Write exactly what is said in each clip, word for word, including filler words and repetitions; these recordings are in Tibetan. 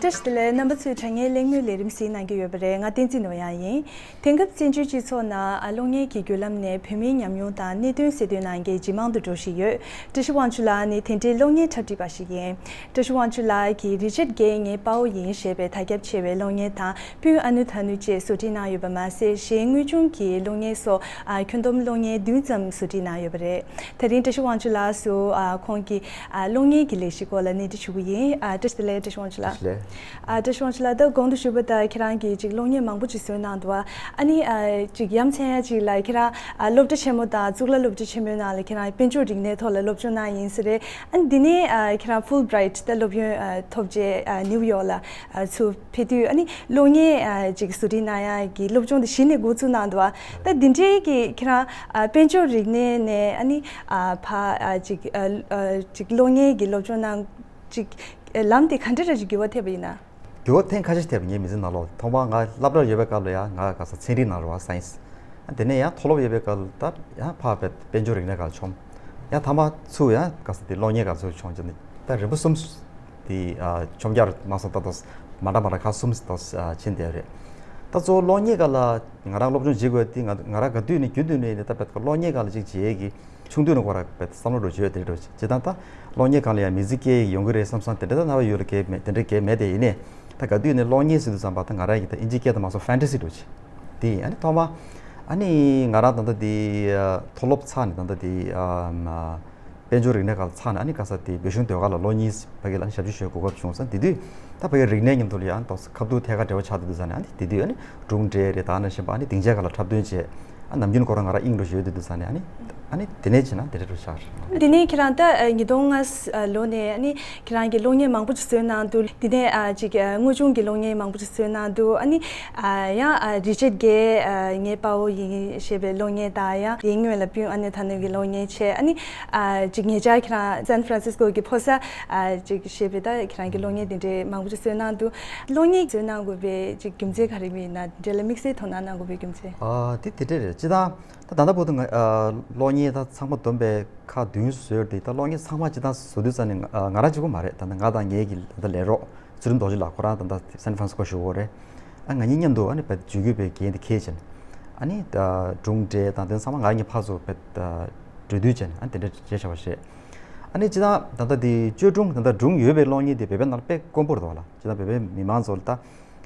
བཀྲ་ཤིས་བདེ་ལེགས། རྣམ་པ་ཚོས་དྲ་བརྙན་གླེང་མོལ་ལས་རིམ་གཟིགས་གནང་གི་ཡོད་པ་རེད། ང་བསྟན་འཛིན་ནོར་གཡང་ཡིན། དེང་སྐབས་བཙན་བྱོལ་སྤྱི་ཚོགས་ནང་ཨ་གློག་བརྙན་གྱི་བརྒྱུད་ལམ་ནས་བོད་མིའི་ཉམས་མྱོང་དང་གནད་དོན་གསལ་སྟོན་གནང་མཁན་ཇེ་མང་དུ་འགྲོ་བཞིན་ཡོད། བཀྲ་ཤིས་དབང་ཕྱུག་ལགས་ནི་དེ་འབྲེལ་གློག་བརྙན་འཁྲབ་ཁྲིད་པ་ཞིག་ཡིན། བཀྲ་ཤིས་དབང་ཕྱུག་ལགས་ཀྱིས་རི་ཅར་གྱིས་ངའི་དཔའ་བོ་ཡིན་ཞེས་པའི་དར་ཁྱབ་ཆེ་བའི་གློག་བརྙན་དང་སྤུན་ཨ་ནུ་ཐ་ནུ་བཅས་བཟོ་སྒྲིག་གནང་ཡོད་པ་མ་ཟད། གཞན་དངོས་བྱུང་གི་གློག་བརྙན་སོགས་ཨ་ཁྱོན་བསྡོམས་གློག་བརྙན་བདུན་ཙམ་བཟོ་སྒྲིག་གནང་ཡོད་པ་རེད། དེ་རིང་བཀྲ་ཤིས་དབང་ཕྱུག་ལགས་སུ་ཨ་ཁོང་གི་ཨ་གློག་བརྙན་གྱི་ལས་གཞི་སྐོར་ལ་གནས་འདྲི་ཞུ་གི་ཡིན། ཨ་བཀྲ་ཤིས་བདེ་ལེགས། བཀྲ་ཤིས་དབང་ཕྱུག་ལགས། བཀྲ་ཤིས་བདེ་ལེགས། ཨ་བཀྲ་ཤིས་དབང་ཕྱུག་ལགས། ད་གོང་དུ་ཞུས་པ་ལྟར་ཁྱེད་རང་གིས་ཅིག་གློག་བརྙན་མང་པོ་ཅིག་བཟོས་གནང་འདུག་ཨ་ནི་ཨ་ཅིག་ཡ་མཚན་ཡ་ཅིག་ལ་ཁྱེད་རང་ཨ་སློབ་གྲྭ་ཆེན་མོ་དང་གཙུག་ལག་སློབ་གྲྭ་ཆེན་མོའི་ནང་ལ་ཁྱེད་རང་དཔལ་འབྱོར་རིག་གནས་ཐོག་ལ་སློབ་སྦྱོང་གནང་ཡིན་ས་རེད། ཨ་ནི་འདི་ནས་ཨ་ཁྱེད་རང་ཕུལ་བྷི་རའིཊ་ད་སློབ་ཡོན་ཨ་ཐོབ་རྗེས་ཨ་ནིའུ་ཡོག་ལ་ཨ་ཚུར་ཕེབས་དུས་ཨ་ནི་གློག་བརྙན་ཨ་ཅིག་བཟོ་སྒྲིག་གནང་ཡ་གི་སློབ་སྦྱོང་དེ་གཞི་ནས་འགོ་བཙུགས་གནང་འདུག་ཨ་ད་འདི་འདྲའི་གི་ཁྱེད་རང་ཨ་དཔལ་འབྱོར་རིག་གནས་ནས་ཨ་ནི་ཨ་ཕ་ཨ་ཅིག་ཨ་ཨ་ཅིག་གློག་བརྙན་གྱི་སློབ་སྦྱོང་གནང་ཅིག་ལམ་དེ་ག་འདྲ་ར་ཅིག་འགྱུར་བ་ཐེབས་པ་ཡིན་ན། འགྱུར་བ་ཐེངས་ཁ་ཤས་ཐེབས་པ་ངའི་མི་ཚེ་ནང་ལོགས། ཐོག་མར་ང་སློབ་གྲྭར་ཡོད་པའི་སྐབས་ལ་ཡང་ང་ག་ས་ཚན་རིག་ནང་རེད་བ། སའེན་སི། དེ་ནས་ཡང་མཐོ་སློབ་ཡོད་པའི་སྐབས་ལ་ད་ཡང་ཕར་དཔལ་དཔལ་འབྱོར་རིག་གནས་སྒང་ལ་མཆོངས། ཡང་མཐའ་མ་ཚུར་ཡང་ག་ས་དེ་གློག་བརྙན་སྒང་ཚུར་མཆོངས་བྱས་ནས་ད་རིམ་པ་གསུམ་དེ་ཨ་མཆོང་རྒྱུར་མ་སོང་། ད་ད་མ་འདྲ་མ་འདྲ་ཁག་གསུམ་ད་ཕྱིན་བསྡད་རེད། ད་གཙོ་བོ་གློག་བརྙན་སྒང་ལ་ང་རང་སློབ་སྦྱོང་བྱེད་དགོས་དེ་ང་ང་རང་ག་དུས་ནས་རྒྱུན་དུ་ནས་ད་དཔེ་གློག་བརྙན་སྒང་ལ་ཅིག་བྱེད་ཀྱི། ཆུང་དུས་ནས་ཁོ་རང་བསམ་བློ་འགྲོ་བྱེད་དེ་འགྲོ་བྱེད་དང་། ད་གློག་བརྙན་སྒང་ལ་ཡང་མི་ཚེ་སྐྱེལ་ཡོང་གི་རེད་བསམ་བསམ་དེ་འདྲ་ད་རྣ་བ་ཡོད་ལ་གས་མེད། དེ་འདྲ་གས་མེད་དེ། ཡིན་ནའི་ད་ག་དུས་ནས་གློག་བརྙན་ཟེར་དུས་ཙམ་པ་ད་ང་རང་གི་ད་ཨིན་ཇི་སྐད་དུ་མ་སོང་ཕན་ཊ་སི་འགྲོ་བྱེད་དེ་ཡིན། ཨ་ནི་ཐོག་མ་ཨ་ནི་ང་རང་ད་ལྟ་དེ་མཐོ་སློབ་ཚར་ནས་ད་ལྟ་དེ་དཔལ་འབྱོར་རིག་གནས་སྒང་ལ་ཚར་ནས་ཨ་ནི་ག་ས་དེ་བོད་གཞུང་ཟློས་གར་ལ་ལོ་གཉིས་ཕ་གི་ལ་ནི་ཞབས་ཞུ་ཞུ་དགོས་སྐབས་བྱུང་ཙང་། དེ་དུས་ད་ཕ་གི་རིག་གནས་མཉམ་དུ་ལ་ཡང་ཏོག་ཙམ་ཁ་ཐུག་ཐད་ཀར་འབྲེལ་བ་ཆགས་བསྡད་དུས་ཙང་ནས། ཨ་ནི་དེ་དུས་ཨ་ནི་སྒྲུང་འགྲེལ་རེད། ད་ནང་བཞིན་པ་ཨ་ནི་སྡིངས་ཆ་སྒང་ལ་འཁྲབ་སྟོན་བྱས། ཨ་ནམ་རྒྱུན་ཁོ་རང་ང་རང་དབྱིངས་འགྲོ་བཞིན་ཡོད་དུས་ཙང་ནས། ཨ་ནི་ཨ་ནི་དེ་ནས་བྱས་ན་དེ་འདྲ་འགྲོ་ཆགས་རེད། འདི་ནས་ཁྱེད་རང་ད་ཉིས་སྟོང་ལྔ་ལོ་ནས་ཨ་ནི་ཁྱེད་རང་གིས་གློག་བརྙན་མང་པོ་ཅིག་བཟོས་གནང་འདུག་འདི་ནས་ཅིག་དངོས་བྱུང་གི་གློག་བརྙན་མང་པོ་ཅིག་བཟོས་གནང་འདུག་ཨ་ནི་ཡང་རི་ཅར་གྱིས་ངའི་དཔའ་བོ་ཡིན་ཞེས་པའི་གློག་བརྙན་དང་། ཡང་དེའི་སྔོན་ལ་སྤུན་ཨ་ནུ་ཐ་ནུ་གི་གློག་བརྙན་བྱས། ཨ་ནི་ཅིག་ཉེ་ཆར་ཁྱེད་རང་སན་ཧྥ་རན་སིས་ཀོ་གི་ཕོ་གསར་ཅིག་ཞེས་པའི་ད་ཁྱེད་རང་གི་གློག་བརྙན་དེ་འདྲའི་མང་པོ་ཅིག་བཟོས་གནང་འདུག་གློག་བརྙན་བཟོས་གནང་དགོས་པའི་ཅིག་རྒྱུ་མཚན་ག་རེ་ཡིན་ན། དེ་འདྲ་ལ་དམིགས་བསལ་དོ་སྣང་གནང་དགོས་པའི་རྒྱུ་མཚན། ཨ་དེ་དེ་འདྲ་རེད། སྤྱིར་བཏང་ད་ད་ལྟ་བར་དུ་ང་ཨ་གློག་བརྙན་ད་ཚང་མ་བསྡོམས་པའི་ཁག་བདུན་བཟོས་ཏེ། ད་གློག་བརྙན་ཚང་མ་སྤྱིར་བཏང་བཟོ་དུས་ཙང་ནས་ང་ཨ་ང་རང་གཅིག་པུ་མ་རེད། ད་ང་དང་ངའི་གི་ད་ལས་རོགས་ཚུལ་ཁྲིམ་རྡོ་རྗེ་ལགས་ཁོ་རང་ད་ལྟ་སན་ཧྥ་རན་སི་ཀོ་བཞུགས་ཡོད་རེད། ཨ་ང་གཉིས་མཉམ་དུ་ཨ་ནི་བོད་བརྒྱུད་སྐུལ་བའི་འགན་དེ་འཁྱེར་བྱས་ནས། ཨ་ནི་ད་སྒྲུང་འགྲེལ་དང་དེ་ཚང་མ་ང་གཉིས་ཕར་ཚུར་བོད་ད་འགྲོ་སྡོད་བྱས་ནས་ཨ་ནི་དེ་འདྲ་བྱས་བྱ་བ་བྱས། ཨ་ནི་སྤྱིར་བཏང་ད་ལྟ་དེ་བཅོས་སྒྲུང་ད་ལྟ་སྒྲུང་ཡོད་པའི་གློག་བརྙན་དེ་བོད་པའི་ནང་ལ་དཔེ་དཀོན་པོ་རེད་འདུག་བ་ལ། སྤྱིར་བཏང་བོད་པའི་མི་མང་ཚོ་ལ་ད།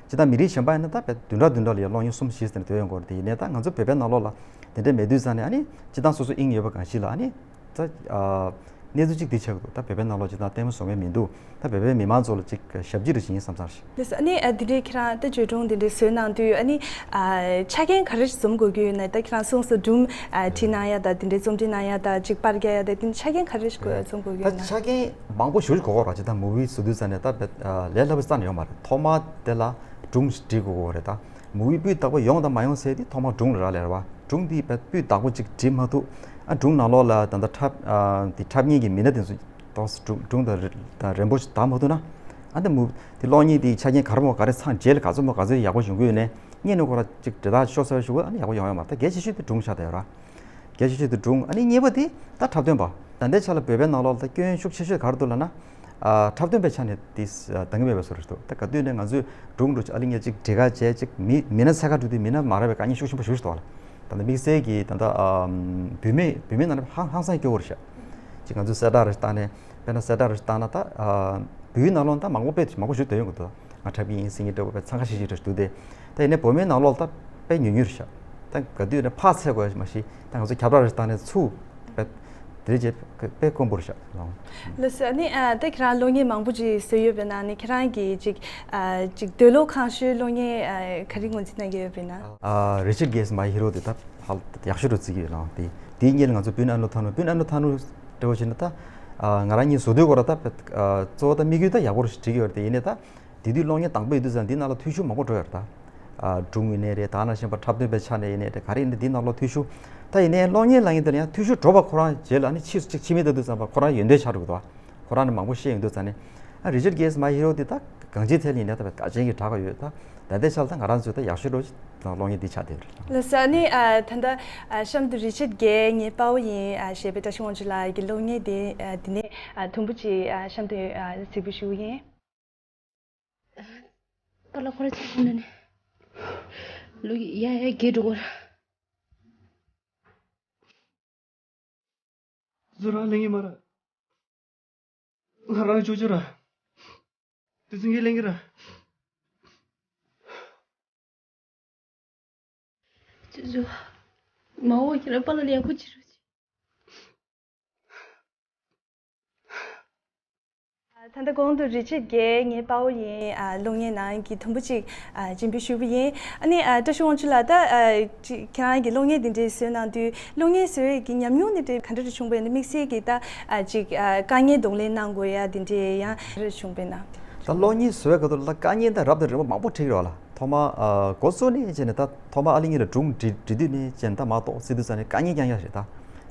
སྤྱིར་བཏང་མི་རིགས་གཞན་པ་ཡིན་ན་ད་བོད་བདུན་ཕྲག་བདུན་ཕྲག་ལ་ཡང་གློག་བརྙན་གསུམ་བཞི་ཟེར་ནས་སྡོད་ཡོང་གི་ཡོད་རེད་དེ། ཡིན་ནའི་ད་ང་ཚོ་བོད་པའི་ནང་ལོགས་ལ་དེ་འདྲ་མེད་དུས་ཙང་ནས། ཨ་ནི་སྤྱིར་བཏང་སོ་སོ་དབྱིངས་ཡོད་པ་གང་ཞིག་ལ་ཨ་ནི་ད་ཨ་གནས་ཚུལ་གཅིག་འདི་ཆགས་ཀྱི་འདུག་ད་བོད་པའི་ནང་ལོགས་སྤྱིར་བཏང་ལྟད་མོ་བཟོ་མཁན་མི་འདུག་ད་བོད་པའི་མི་མང་ཚོ་ལ་ཅིག་ཞབས་ཕྱི་རེ་བྱེད་ཡིན་བསམ་བསམ་རེད། ལགས་སོ། ཨ་ནི་ཨ་འདི་འདྲའི་ཁྱེད་རང་ད་བཅོས་སྒྲུང་འདི་འདྲའི་བཟོས་གནང་དུས་ཨ་ནི་ཨ་ཆ་རྐྱེན་ག་རེ་འཛོམས་དགོས་ཀྱི་ཡོད་ན། ད་ཁྱེད་རང་གསུངས་སོང་། སྒྲུང་ཨ་བྲིས་གནང་ཡ་དང་དེ་འདྲའི་རྩོམ་སྒྲིག་གནང་ཡ་དང་ཅིག་པར་རྒྱག་ཡ་དང་། དེ་ནི་ཆ་རྐྱེན་ག་རེ་འཛོམས་དགོས་ཀྱི་ཡོད་ན། ད་ཆ་རྐྱེན་མང་པོ་ཞེ་པོ་ཅིག་དགོས་ཀྱི་རེད། ཅིག་ད་མུ་བི་བཟོ་དུས་ཙང་ནས་ད་བེད་ཨ་ལས་སླ་པོ་རྩ་ནས་ཡོད་མ་རེད། ཐོག་མར་དེ་ལ་སྒྲུང་ཞིག་འབྲི་དགོས་ཀྱི་རེད། ད་མུ་བི་སྤུས་དག་པོ་ཡོང་དང་མ་ཡོང་ཟེར་དེ་ཐོག་མར་སྒྲུང་ལ་རག་ལས་རེད་བ། སྒྲུང་དེ་བེད་སྤུས་དག་པོ་ཅིག་འབྲི་མ་ཐུབ། ཨ་སྒྲུང་ནང་ལོགས་ལ་ད་ལྟ་འཁྲབ་ཨ་དེ་འཁྲབ་མཁན་གྱི་མི་སྣ་དེ་ཚོ་ཏོག་ཙམ་སྒྲུང་སྒྲུང་དང་རི་དང་རན་པོ་ཞིག་བདག་མ་ཐུབ་ན། ཨ་ནི་མུ་དེ་གློག་བརྙན་དེ་ཆ་རྐྱེན་ག་རེ་མོ་ག་རེ་ཚང་རྗེས་ལ་ག་ཚོད་མོ་ག་ཚོད་ཡག་པོ་ཡོང་གི་ཡོད་ནའི། སྔོན་ནས་ཁོ་རང་ཅིག་འབྲི་སྟངས་ཤོར་ཚར་བ་ཞིག་ཨ་ནི་ཡག་པོ་ཡོང་ཡོད་མ་རེད། ད་གལ་ཆེ་ཤོས་དེ་སྒྲུང་ཆགས་བསྡད་ཡོད་ར། གལ་ཆེ་ཤོས་དེ་སྒྲུང་། ཨ་ནི་གཉིས་པ་དེ་ད་འཁྲབ་སྟོན་པ། ད་ལྟའི་ཆ་ལ་བོད་པའི་ནང་ལོགས་ལ་ད་སྐྱོན་ཤུགས་ཆེ་ཤོས་ག་རེ་འདུག་ལབ་ན། ཨ་འཁྲབ་སྟོན་པའི་ཆ་ནས་དེ་འདང་གི་མེད་པའི་བཟོ་འདྲ་འདུག་ད་ག་དུས་ནས་ང་ཚོས་སྒྲུང་འདྲ་ཅིག་ཨ་ལི་ངས་ཅིག་འབྲི་ག་བྱས་ཅིག་མི་མི་སྣ་འཚོལ་ག་འགྲོ་དུས་མི་སྣ་མ་རག་པའི་དཀའ་ངལ་ཤུགས་ཆེན་པོ་ཞེ་པོ་ཞིག་འདུག་ལ། ད་ལྟ་དམིགས་བསལ་གྱི་ད་ལྟ་ཨ་བུད་མེད་བུད་མེད་ནང་ནས་ཧང་ཧང་སང་སྐྱོ་བོ་རེད་ཤག་ཅིག་ང་ཚོས་གསལ་བསྒྲགས་རེ་བཏང་ནས། དཔེར་ན་གསལ་བསྒྲགས་རེ་བཏང་ན་ད་ཨ་བོད་ཡིག་ནང་ལོགས་ད་མང་པོ་དཔེ་མང་པོ་ཞིག་སྡོད་ཡོང་གི་འདུག་ང་འཁྲབ་ཀྱི་ཡིན་ཟེར་མཁན་འདྲ་བོ་དཔེ་འཚང་ཁ་ཤིག་ཤིག་འདྲ་ཞིག་འདུག་སྟེ། ད་ཡིན་ནའི་བོད་མིའི་ནང་ལོགས་ལ་ད་དཔེ་ཉུང་ཉུང་རེད་ཤག་ད་ག་དུས་ནས་ཕར་འཚོལ་དགོས་མ་གཞི་ད་ང་ཚོ་ཁྱབ་བསྒྲགས་རེ་བཏང་ནས་ཚུར་དཔེ་དེ་རེད་ཅེས་དཔེ་དཀོན་པོ་རེད་ཤག་ལགས། ལགས་སོ། ཨ་ནི་ཨ་ད་ཁྱེད་རང་གློག་བརྙན་མང་པོ་ཅིག་བཟོས་ཡོད་པའི་ནང་ནས་ཁྱེད་རང་གི་ཅིག་ཨ་ཅིག་འདོད་བློ་ཁེངས་ཤོས་གློག་བརྙན་ཨ་ག་རེ་ངོས་འཛིན་གནང་གི་ཡོད་པ་ཡིན་ན། ཨ་རི་ཅར་གྷེ་སི་མའི་ཧི་རོ་དེ་ད་ཧ་ལས་ཡག་ཤོས་འདྲ་བརྩི་གི་ཡོད་ལགས། དེ་དེའི་སྔོན་ལ་ང་ཚོ་སྤུན་ཨ་ནུ་ཐ་ནུ། སྤུན་ཨ་ནུ་ཐ་ནུ་འདྲ་བོ་བྱས་ན་ད་ཨ་ང་རང་གཉིས་བཟོ་དུས་སྐོར་ལ་ད་ཨ་གཙོ་བོ་ད་དམིགས་ཡུལ་ད་ཡག་པོ་རེ་བྲིས་ཀྱི་ཡོད་རེད་དེ། ཡིན་ནའི་ད་དེ་དུས་གློག་བརྙན་དང་པོ་ཡིན་དུས་ཙང་འདི་ནང་ལ་འཐུས་ཤོར་མང་པོ་འགྲོ་ཡོད་རེད་ད། ཨ་སྒྲུང་ཡིན་ནའི་རེད། ད་ནང་བཞིན་པ་འཁྲབ་སྟོན་པའི་ཆ་ནས་ཡིན་ནའི་རེད། ག་རེ་ཡིན་ནའི་འདི་ནང་ལོགས་འཐུས་ཤོར། ད་ཡིན་ནའི་གློག་བརྙན་ལབ་མཁན་དེ་ལ་ཡང་འཐུས་ཤོར་འགྲོ་བ་ཁོ་རང་རྗེས་ལ་ཨ་ནི་ཕྱིས་སུ་ཅིག་ཕྱི་མིག་ལྟ་དུས་ཙམ་པ་ཁོ་རང་ཡོན་ཏན་ཆགས་འགྲོ་གི་འདུག་ཁོ་རང་ནི་མང་པོ་ཤེས་ཡོང་དུས་ཙང་ནས། ཨ་རི་ཅར་གྷེ་སི་མའི་ཧི་རོ་འདི་ད་གང་ཅིའི་ཐད་ལ་ཡིན་ནའི་ད་དཔེ་དགའ་ཅན་གྱི་གྲགས་ཀ་ཡོད་ད། ད་ལྟའི་ཆ་ལ་ད་ང་རང་ཚོའི་ད་ཡག་ཤོས་འདྲ་བོ་ཅིག་གློག་བརྙན་འདི་ཆགས་བསྡད་ཡོད་རེད། ལགས་སོ། ཨ་ནི་ཨ་ད་ལྟ་ཨ་གཤམ་དུ་རི་ཅར་གྷེ་ངའི་དཔའ་བོ་ཡིན་ཨ་ཞེས་པའི་བཀྲ་ཤིས་དབང་ཕྱུག་ལགས་ཀྱི་གློག་བརྙན་དེ་ཨ་འདི་ནས་ཨ་དུམ་བུ་ཅིག་ཨ་གཤམ་དུ་ཨ་གཟིགས་འབུལ་ཞུ་གི་ཡིན། པཱ་ལགས་ཁོ་ར་ཅིག་ཁོང་ནས་ལུག་ཡ་ཡ་གེ་འགྲོ་གོ་ར། ཟུར་རང་ལེན་གྱི་མ་ར། ང་རང་ཅོ་ཅོ་ར། དེ་ཚིན་གྱི་ལེན་གྱི་ར། ཅོ་ཅོ། མ་འོ་ཁྱེད་རང་པཱ་ལགས་ལ་ཡག་པོ་བྱེད་རོགས་བྱེད། ད་ལྟ་གོང་དུ་རི་ཆར་གྱིས་ངའི་དཔའ་བོ་ཡིན་གློག་བརྙན་ནང་གི་དུམ་བུ་གཅིག་སྤྱན་འབུལ་ཞུས་པ་ཡིན། ཨ་ནི་བཀྲ་ཤིས་དབང་ཕྱུག་ལགས། ད་ཁྱེད་རང་གིས་གློག་བརྙན་འདི་འདྲའི་བཟོས་གནང་དུས་གློག་བརྙན་བཟོ་ཡས་ཀྱི་ཉམས་མྱོང་འདི་འདྲའི་ག་འདྲ་རེ་བྱུང་བ་ཡིན་ན། དམིགས་བསལ་གྱིས་ད་ཅིག་དཀའ་ངལ་གདོང་ལེན་གནང་དགོས་ཡ་འདི་འདྲའི་ཡང་རེ་བྱུང་བ་ཡིན་ན། ད་གློག་བརྙན་བཟོ་བའི་སྐབས་དུ་ལ་དཀའ་ངལ་ད་རབ་དང་རིམ་པ་མང་པོ་འཕྲད་ཀྱི་རེད་བ་ལ། ཐོག་མ་འགོ་བཙུགས་ནས་བྱས་ནས་ད་ཐོག་མ་ཨ་ལི་གཉིས་ལ་སྒྲུང་འབྲི་འབྲི་དུས་ནས་བྱས་ནས་ད་མ་གཏོགས་སི་ཏུ་ས་ནས་དཀའ་ངལ་རྐྱང་རྐྱང་རེད་ད།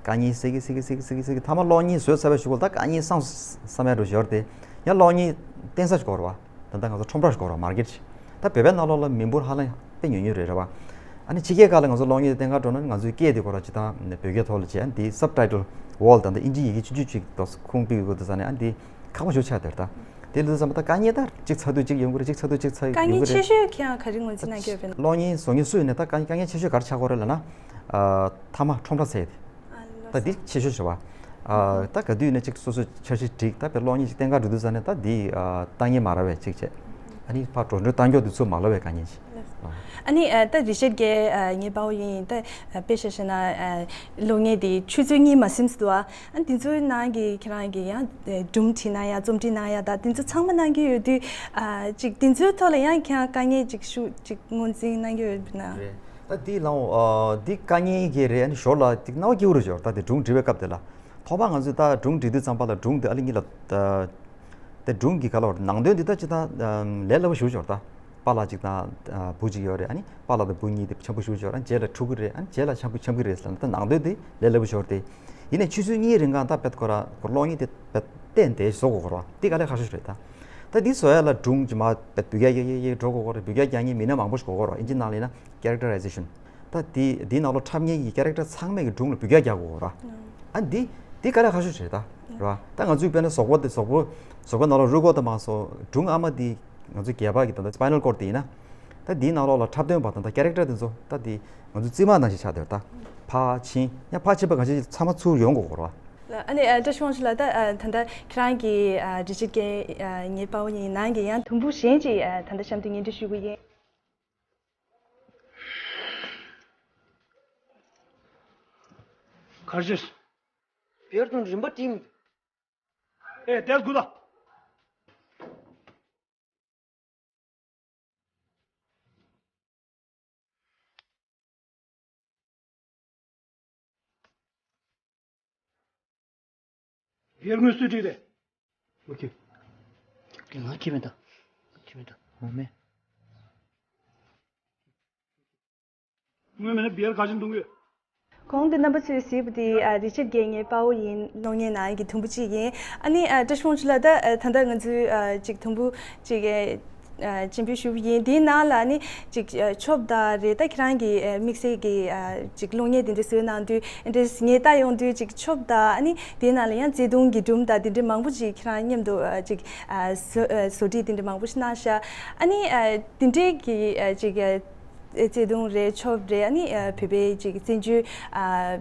དཀའ་ངལ་སེ་གི་སེ་གི་སེ་གི་སེ་གི་སེ་གི་ཐ་མ་གློག་བརྙན་བཟོས་ཚར་བའི་གཞུག་གུ་ད་དཀའ་ངལ་སངས་བསམ་ཡ་འགྲོ་ཞོར་དེ་ཡང་གློག་བརྙན་བསྟན་ས་ཞིག་དགོས་རེད་བ། ད་ལྟ་ང་ཚོ་ཁྲོམ་ར་ཞིག་དགོས་རེད་བ། མར་ཀེཊ་ཞིག་ད་བོད་པའི་ནང་ལོགས་ལ་མི་འབོར་ཧ་ལམ་དཔེ་ཉུང་ཉུང་རེད་རེད་བ། ཨ་ནི་ཕྱི་རྒྱལ་ཁག་ལ་ང་ཚོ་གློག་བརྙན་བསྟན་གར་འགྲོ་ན་ང་ཚོས་སྐད་དེ་སྐོར་ལ་ཇི་ལྟར་བོད་སྐད་ཐོག་ལ་བྱས་ཨ་འདི་སབ་ཊའི་ཊལ་ཝོལ་ད་ལྟ་ཨིན་ཇི་ཡི་གེ་ཆུང་ཆུང་ཅིག་ཏོག་ཙམ་ཁུངས་སྤེལ་དགོས་འདུག་ས་ནས་ཨ་འདི་ཁག་པོ་ཞིག་ཆགས་བསྡད་རེད་ད། དེ་ལུས་བསམ་པ་ད་དཀའ་ངལ་ད་གཅིག་ཚ་དུས་གཅིག་ཡོང་གི་རེད། གཅིག་ཚ་དུས་གཅིག་ཚ་ཡོང་གི་རེད། དཀའ་ངལ་ཆེ་ཤོས་ཁྱེད་རང་ག་རེ་ངོས་འཛིན་གནང་གི་ཡོད་པས་ན། གློག་བརྙན་བཟོ་མཁན་སུ་ཡིན་ནའི་ད་དཀའ་དཀའ་ངལ་ཆེ་ཤོས་ག་རེ་ཆགས་ཀྱི་ཡོད་རེད་ལབ་ན། ཨ་ཐ་མ་ཁྲོམ་ར་ཟེར་ཡ་དེ། ད་འདི་ཆེ་ཤོས་ཞིག་རེད་བ། ཨ་ད་ག་དུས་ནས་གཅིག་སོ་སོའི་འཆར་གཞི་བསྒྲིགས་ད་དཔེ་གློག་བརྙན་ཅིག་བསྟན་གར་འགྲོ་དུས་ཙ་ནས་ད་འདི་ཨ་ལྟ་ངན་མ་ར་བས་གཅིག་བྱས། ཨ་ནི་ཕར་འགྲོ་འགྲོལ་བཏང་མགྱོགས་དུས་ཚོད་མ་ལོབས་པའི་དཀའ་ངལ་ཅིག་ཨ་ནི་ཨ་ད་རི་ཆར་གྱིས་ཨ་ངའི་དཔའ་བོ་ཡིན་ད་ཨ་དཔེ་བཞག་བཞག་ན་ཨ་གློག་བརྙན་འདི་ཆུ་ཚོད་གཉིས་མ་ཟིན་ཙམ་འདུག་ཨ་ཨ་འདི་ཚོའི་ནང་གི་ཁྱེད་རང་གིས་ཡང་སྒྲུང་བྲིས་གནང་ཡ་རྩོམ་སྒྲིག་གནང་ཡ་ད་འདི་ཚོ་ཚང་མ་གནང་གི་ཡོད་དུས་ཨ་ཅིག་འདི་ཚོའི་ཐོག་ལ་ཡང་ཁྱེད་རང་དཀའ་ངལ་ཅིག་ཤུགས་ཅིག་ངོས་འཛིན་གནང་གི་ཡོད་ན། རེད། ད་འདི་ལའང་ཨ་འདི་དཀའ་ངལ་གྱི་རེད། ཨ་ནི་ཞོར་ལ་འདི་སྣང་བ་སྐྱིད་པོ་རེད་ཞོར་ད་འདི་སྒྲུང་འབྲི་བའི་སྐབས་དེ་ལ་ཐོག་མ་ང་ཚོས་ད་སྒྲུང་འབྲི་དུས་ཙམ་པ་ལ་སྒྲུང་འདི་ཨ་ལི་གཉིས་ལ་ད། དེ་སྒྲུང་གི་ག་ལ་བར་ནང་དོན་འདི་ད་ཅི་ད་ལས་སླ་པོ་ཞུ་ཆོག་ད། པཱ་ལགས་གཅིག་དང་བུ་གཅིག་ཡོད་རེད། ཨ་ནི་པཱ་ལགས་དང་བུ་གཉིས་དེ་འཆམ་པོ་ཞུ་ཆོག་ཨ་ནི་རྗེས་ལ་འཁྲུག་གི་རེད། ཨ་ནི་རྗེས་ལ་འཆམ་པོ་འཆམ་གི་རེད་ཟེར་ན་ད་ནང་དོན་དེ་ལས་སླ་པོ་ཞོར་དེ། ཡིན་ནའི་ཆུ་ཚོད་གཉིས་རིང་གང་ད་དཔེ་ཁོ་ར་ཁོ་གློག་བརྙན་དེ་དཔེ་བསྟན་དེ་བཟོ་དགོས་ཁོ་ར་དེ་དཀའ་ལས་ཁག་ཤོས་རེད་ད། ད་འདི་བཟོ་ཡ་ལ་སྒྲུང་ཅི་མ་དཔེ་འབུད་རྒྱག་ཡེ་ཡེ་ཡེ་འགྲོ་དགོས་ཁོ་ར་འབུད་རྒྱག་རྒྱག་མཁན་མི་སྣ་མང་པོ་ཞིག་དགོས་ཁོ་ར་ཨིན་ཇི་ནང་ལ་ཡིན་ན་characterization། ད་དེ་དེའི་ནང་ལོགས་འཁྲབ་མཁན་གྱི་character་ཚང་མས་ཀྱི་སྒྲུང་ལ་འབུད་རྒྱག་རྒྱག་དགོས་ར། ཨ་འདི་འདི་དཀའ་ལས་ཁག་ཤོས་རེད་ད། ར། ད་ང་ཚོའི་དཔེར་ན་ཟོག་པོ་དེ་ཟོག་པོ་ཟོག་པོའི་ནང་ལོགས་རུས་ཁོག་དང་མ་སོགས་སྒྲུང་ཨ་མ་འདི་ང་ཚོའི་སྒལ་པ་གི་ད་ལྟ་spinal cord་དེ་ཡིན་ན། ད་འདིའི་ནང་ལོགས་ལ་འཁྲབ་སྟོན་པ་དང་ད་character་དེ་ཚོ་ད་འདི་ང་ཚོའི་རྩིབ་མ་ནང་བཞིན་ཆགས་བསྡད་ད། ཕར་ཕྱིན་ཡང་ཕར་ཕྱིན་པ་གང་ཞིག་ཚང་མ་ཚུར་ཡོང་དགོས་ར། ཨ་ནི་ཨ་བཀྲ་ཤིས་དབང་ཕྱུག་ལགས་ད་ཨ་ད་ལྟ་ཁྱེད་རང་གི་ཨ་རི་ཆར་གྱི་ཨ་ངའི་དཔའ་བོ་ཡིན་ནང་གི་ཡང་དུམ་བུ་གཞན་ཅིག་ཨ་ད་ལྟ་གཤམ་དུ་སྙན་སྒྲོན་ཞུ་གི་ཡིན། གར་ཇིས། བེར་དང་རིན་པ་བྲིས་མི་འདུག་ཨེ་དེ་དགོས་ད། བེར་དངོས་སུ་བྲིས་རེད། ཨོ་ཁེ། ང་ཁྱི་མེད་ད། ཁྱི་མེད་ད། འོ་མེ། དངོས་མེད་ན་བེར་ག་ཅིག་འདུག་གི། གོང་དུ་རྣམ་པ་ཚོས་གཟིགས་པ་དེ་ཨ་རི་ཆར་གྱིས་ངའི་དཔའ་བོ་ཡིན་གློག་བརྙན་ནང་གི་དུམ་བུ་གཅིག་ཡིན། ཨ་ནི་ཨ་བཀྲ་ཤིས་དབང་ཕྱུག་ལགས་ད་ཨ་ད་ལྟ་ང་ཚོའི་ཨ་ཅིག་དུམ་བུ་གཅིག་ཨ་སྤྱན་འབུལ་ཞུ་བ་ཡིན། དེའི་ནང་ལ་ཨ་ནི་ཅིག་ཨ་ཆོབ་དང་རེད་ད་ཁྱེད་རང་གི་ཨ་དམིགས་བསལ་གྱི་ཨ་ཅིག་གློག་བརྙན་དེ་འདྲ་བཟོས་གནང་དུས་འདྲ་ངས་ལྟ་ཡོང་དུས་ཅིག་ཆོབ་དང་ཨ་ནི་དེའི་ནང་ལ་ཡང་བརྩེ་དུང་གི་སྒྲུང་དང་དེ་འདྲ་མང་པོ་ཅིག་ཁྱེད་རང་མཉམ་དུ་ཨ་ཅིག་ཨ་བཟོ་ཨ་བཟོ་སྒྲིག་དེ་འདྲ་མང་པོ་ཞིག་གནང་ཤག་ཨ་ནི་ཨ་དེ་འདྲའི་གི་ཨ་ཅིག་ཨ། བརྩེ་དུང་རེད་ཆོབ་རེད་ཨ་ནི་བོད་པའི་ཅིག་བཙན་བྱོལ་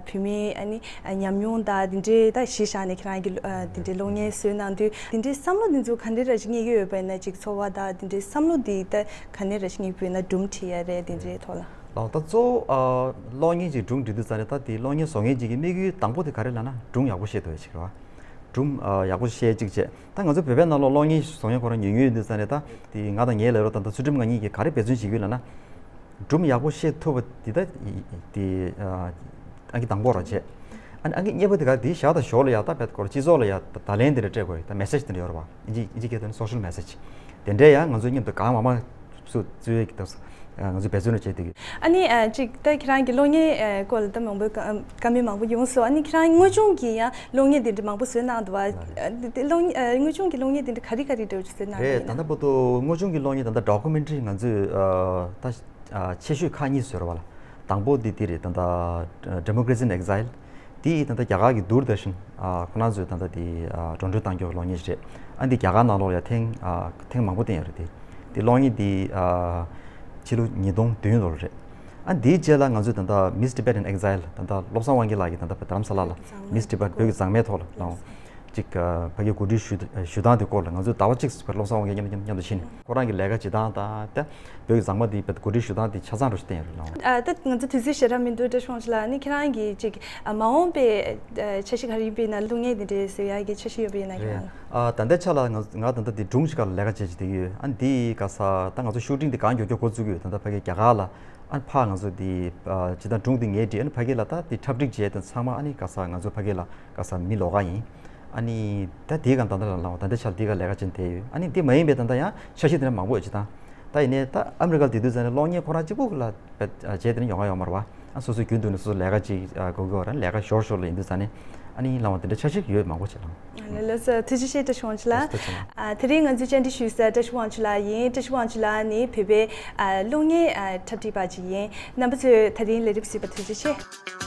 བོད་མིའི་ཨ་ནི་ཉམས་མྱོང་དང་དེ་འདྲའི་ད་གཞི་བཞག་ནས་ཁྱེད་རང་གི་དེ་འདྲའི་གློག་བརྙན་བཟོས་གནང་དུས་དེ་འདྲའི་བསམ་བློ་འདི་ཚོ་ག་འདྲ་ར་ཞིག་རྙེད་ཀྱི་ཡོད་པ་ཡིན་ན་ཅིག་ཚོར་བ་དང་དེ་འདྲའི་བསམ་བློ་འདི་ད་ག་ནས་ར་ཞིག་རྙེད་ཀྱི་ཡོད་ན་སྒྲུང་བྲིས་ཡ་རེད་དེ་འདྲའི་ཐོག་ལ། ལགས་ད་གཙོ་བོ་གློག་བརྙན་ཅིག་སྒྲུང་འབྲི་དུས་ཙང་ནས་ད་དེ་གློག་བརྙན་བཟོ་མཁན་ཅིག་གི་དམིགས་ཡུལ་དང་པོ་དེ་ག་རེ་ལབ་ན་སྒྲུང་ཡག་པོ་བཤད་ཐུབ་ཡ་ཅིག་རེད་བ། སྒྲུང་ཡག་པོ་བཤད་ཅིག་བྱས། ད་ང་ཚོ་བོད་པའི་ནང་ལོགས་གློག་བརྙན་བཟོ་མཁན་ཁོ་རང་ཉུང་ཉུང་ཡིན་དུས་ཙང་ནས་ད་དེ་ང་དང་ངའི་ལས་རོགས་ད་ལྟ་ཚུལ་ཁྲིམས་ང་གཉིས་ཀྱིས་ག་རེ་འབད་བརྩོན་བྱེད་ཀྱི་ཡོད་ལབ་ན། སྒྲུང་ཡག་པོ་བཤད་ཐུབ་པ་འདི་ད་དེ་ཨང་ཀི་དང་པོ་ར་བྱས། ཨ་ནི་ཨང་ཀི་གཉིས་པ་དེ་ག་དེའི་ཞག་དང་ཞོར་ལ་ཡ་ད་བེད་ཀོ་ར་སྤྱི་ཚོགས་ལ་ཡ་ད་ད་ལན་དེ་འདྲ་སྤྲད་དགོས་རེད། ད་མེ་སེ་ཇི་དེ་འདྲ་ཡོད་རེད་བ། ཨིན་ཇི་ཨིན་ཇི་སྐད་དུ་ནི་social message། དེ་འདྲའི་ཡང་ང་ཚོ་མཉམ་དུ་གང་མང་མང་སུ་བཙུགས་ཡས་ཀྱི་ད་ང་ཚོས་འབད་བརྩོན་ར་བྱས་བསྡད་ཀྱི། ཨ་ནི་ཨ་ཅིག་ད་ཁྱེད་རང་གི་གློག་བརྙན་ཨ་སྐོར་ལ་ད་མང་པོའི་བཀའ་བཀའ་མོལ་མང་པོ་ཡོང་སོང་། ཨ་ནི་ཁྱེད་རང་དངོས་བྱུང་གི་ཡང་གློག་བརྙན་དེ་འདྲ་མང་པོ་བཟོས་གནང་འདུག་བ། ཨ་དེ་གློག་བརྙན་ཨ་དངོས་བྱུང་གི་གློག་བརྙན་དེ་འདྲ་ག་རེ་ག་རེ་འདྲ་བོ་ཅིག་བཟོས་གནང་རེད། ཡིན་ད་ན། ལྟ་བར་དུ་དངོས་བྱུང་གི་གློག་བརྙན་ད་ལྟ་documentary་ང་ཚོས་ཨ་ད་ཨ་ཆེ་ཤོས་ཁག་གཉིས་བཟོས་རེད་བ་ལ། དང་པོ་འདི་འདི་རེད། ད་ལྟ་Democracy in Exile། དེ་ད་ལྟ་རྒྱ་གར་གྱི་Doordarshan་ཨ་ཁོ་རང་ཚོས་ད་ལྟ་དེ་ཨ་འགྲོ་འགྲུལ་བཏང་རྒྱུ་གློག་བརྙན་ཞིག་རེད། ཨ་འདི་རྒྱ་གར་ནང་ལོགས་ལ་ཡ་ཐེངས་ཨ་ཐེངས་མང་པོ་བསྟན་ཡོད་རེད་དེ། དེ་གློག་བརྙན་དེ་ཨ་ཕྱི་ལོ་ཉིས་སྟོང་བདུན་ལོར་རེད། ཨ་འདིའི་རྗེས་ལ་ང་ཚོས་ད་ལྟ་Miss Tibet in Exile ད་ལྟ་བློ་བཟང་དབང་རྒྱལ་ལགས་ཀྱིས་ད་ལྟ་རྡ་རམ་ས་ལ་ལ་Miss Tibet བོད་ཀྱི་མཛངས་མའི་ཐོག་ལ་ལངས། ཅིག་ཨ་ཕ་གིའི་གོ་སྒྲིག་ཞུ་ཞུ་སྟངས་དེ་སྐོར་ལ་ང་ཚོས་ཟླ་བ་གཅིག་བློ་བཟང་དབང་རྒྱལ་མཉམ་དུ་ཕྱིན། ཁོ་རང་གི་ལས་ཀ་བྱེད་སྟངས་དང་ད་བོད་ཀྱི་མཛངས་མ་དེ་བོད་གོ་སྒྲིག་ཞུ་སྟངས་དེ་ཆ་ཚང་འདྲ་ཞིག་བསྟན་ཡོད་རེད་ལགས། ཨ་ད་ང་ཚོ་དུས་ཚོད་ཞེ་དྲག་མི་འདུག། བཀྲ་ཤིས་དབང་ཕྱུག་ལགས། ཨ་ནི་ཁྱེད་རང་གིས་ཅིག་ཨ་མ་འོངས་པའི་ཨ་འཆར་གཞི་ག་རེ་ཡིན་པ་ཡིན་ན། གློག་བརྙན་དེ་འདྲའི་བཟོ་ཡག་གི་འཆར་གཞི་ཡོད་པ་ཡིན་ན་ཁྱེད་རང་ལ། ཨ་ད་ལྟའི་ཆ་ལ་ང་ང་ད་ལྟ་དེ་སྒྲུང་ཞིག་སྒང་ལ་ལས་ཀ་བྱེད་བྱེད་ཀྱི་ཡོད། ཨ་འདི་ག་ས་ད་ང་ཚོ་ཤུ་ཊིང་དེ་གང་མགྱོགས་མགྱོགས་འགོ་བཙུགས་ཀྱི་ཡོད། ད་ལྟ་ཕ་གི་རྒྱ་གར་ལ་ཨ་ཕ་ང་ཚོ་དེ་ཨ་ཇི་ལྟར་སྒྲུང་དེ་ངས་བྲིས། ཨ་ནི་ཕ་གི་ལ་ད་དེ་འཁྲབ་ཁྲིད་བྱས་དེ་ཚང་མ་ཨ་ནི་ག་ས་ང་ཚོ་ཕ་གི་ལ་ག་ས་མི་ལོགས་ཀ་ཡིན། ཨ་ནི་ད་དེའི་སྒང་ད་ལྟ་ལ་ལངས་པ། ད་ལྟའི་ཆ་ལ་དེའི་སྒང་ལས་ཀ་བྱེད་བསྡད་ཡོད། ཨ་ནི་དེ་མ་ཡིན་པའི་ད་ལྟ་ཡང་འཆར་གཞི་དེ་འདྲ་མང་པོ་ཡོད་ཅིག་དང་། ད་ཡིན་ནའི་ད་ཨ་མི་རི་ཀ་ལ་བསྡད་དུས་ཙང་ནས་གློག་བརྙན་ཁོ་རང་གཅིག་པུ་ལ་བྱས་དེ་ནས་ཡོང་ཡ་ཡོད་མ་རེད་པ། ཨ་སོ་སོའི་རྒྱུན་དུ་ནས་སོ་སོ་ལས་ཀ་ཅིག་ཨ་དགོས་ཀྱི་ཡོད་རེད། ལས་ཀ་ཞོར་ཞོར་ལ་ཡིན་དུས་ཙང་ནས་ཨ་ནི་ལངས་པ་དེ་འདྲ་འཆར་གཞི་ཡོད་མང་པོ་ཅིག་ལགས། ལགས་སོ། ཐུགས་རྗེ་ཆེ། བཀྲ་ཤིས་དབང་ཕྱུག་ལགས། ལགས་སོ། ཐུགས་རྗེ་ཆེ། ཨ་དེ་རིང་ང་ཚོའི་བཅར་འདྲི་ཞུ་ས་བཀྲ་ཤིས་དབང་ཕྱུག་ལགས་ཡིན། བཀྲ་ཤིས་དབང་ཕྱུག་ལགས་ནི་བོད་པའི་ཨ་གློག་བརྙན་ཨ་འཁྲབ་ཁྲིད་པ་ཅིག་ཡིན། རྣམ་པ་ཚོས་ད་རིང་ལས་རིམ་གཟིགས་པར་ཐུགས་རྗེ་ཆེ།